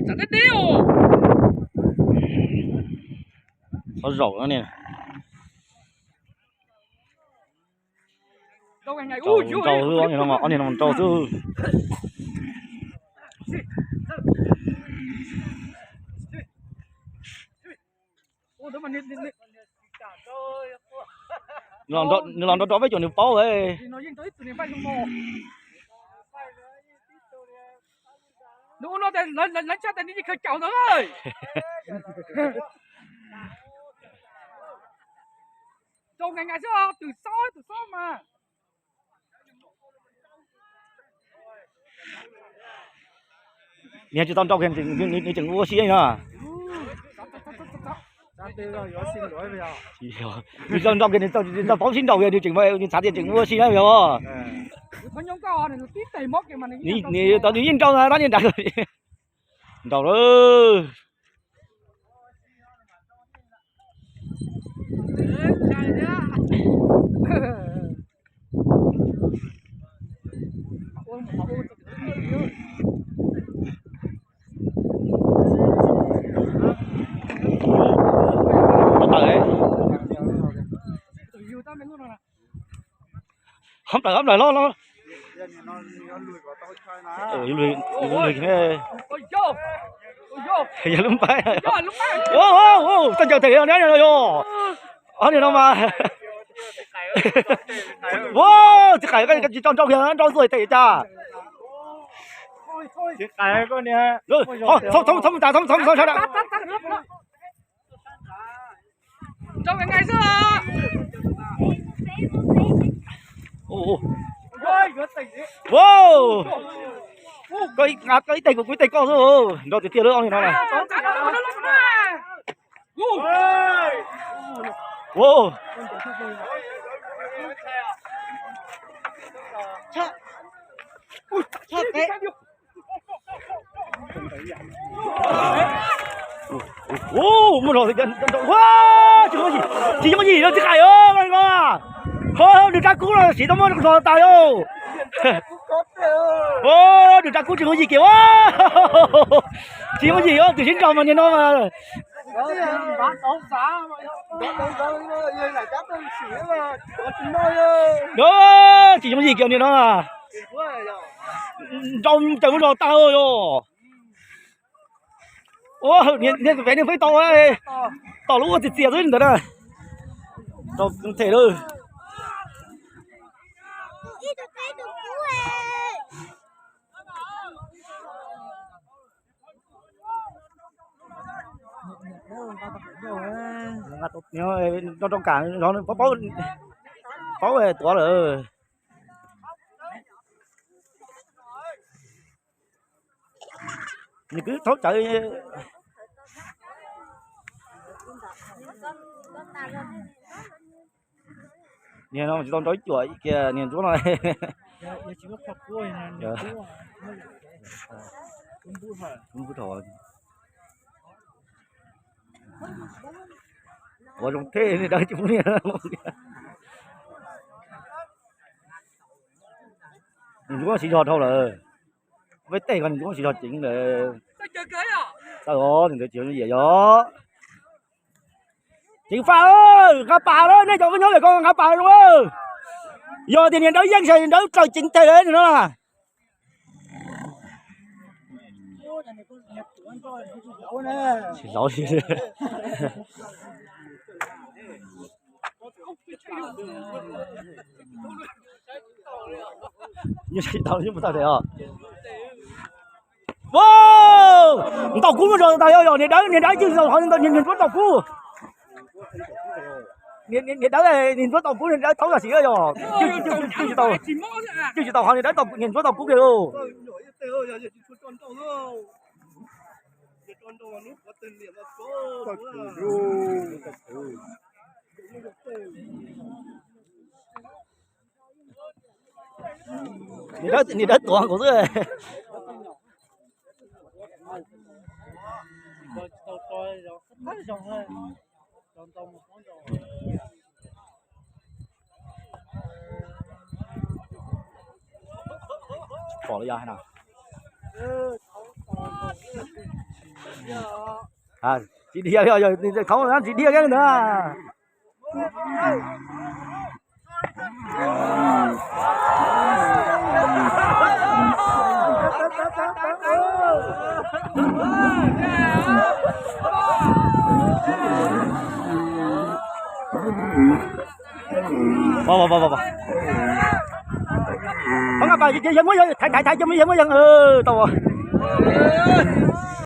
Tsam deb deb os. Qhov zaum no ne. Nrau xwb, ob niag no nrau xwb. Nws los nrau nrau peb caug nws paub lawm. Nws ua no lawv tshaj tas nws yeej khaws caum ntawd. Nrau nqaij nqaij xwb, twm xob twm xob mas. Nws tsis tau nrau kiag nws tseem ua si no. Nws tsis tau nrau kiag, nws tsis tau paub sib nrau kiag nws tseem, nws xav tias tseem ua si na yog. Nws yeej nrau tab niag nrad. Nrau lawm. Tawm, hab plaws hab plaws los los. Yog lub npaib. Tau ncaws them yog. Ob niag no mas. Txiv Qaim, koj tsis tso nrau kiag, nrau tuaj them cas. Txhob mus tas, txhob mus tas, txhob mus tas. Koj ib teg kuv, kuv ib teg koj xwb, nrau tiag tiag lawm ob niag no na. Muaj zog, tsis yooj yim no txiv Qaim. Nws rab kub no siv tau muaj zog tas yom. Nws rab kub tsis yooj yim kiag. Tsis yooj yim, twb sib nrau mas niag no mas. Tsis yooj yim kiag niag no. Nrau ces muaj zog tag yom. Niag pem niag peb tau, tom lub ua txias txias xwb ntawd na. Rau them lawm. Rau rau kam zov, paub, paub tuav lawm. Nws twb thaub cawv. Niag no tsis tau nrau ib cuam kiag niag ntsuab no. Ua zoo thiab, niag dawb tsis pub niag. Nws ntsuab siv zog dhau lawm. Peb tej ko nws ntsuab siv zog ceev lawm. Txawj os, nws ntawd tsis yooj yim yog. Ceev faj, nqa pas lawm, nej cov nyob lawm ko nqa pas zoo. Yog tias niag dawb yeej ces niag dawb raws ceev them lawm no. Tsis hlauv li. Ntaus kub muaj zog tas yog, yog niag dawb, niag dawb cwj tau hov, niag ntsuab ntaus kub. Niag dawb, niag ntsuab ntaus kub, niag dawb thaub tam sim yog, cwj tsis tau, cwj tsis tau hov, niag dawb, niag ntsuab ntaus kub kiag lauj. Niag dawb tuav nkaus xwb. Pom los yog hais no. Tsis dhia li, yog tsis dhia li ntag. Yog muab yog thaiv thaiv thaiv, yog muab yog muab yog tau.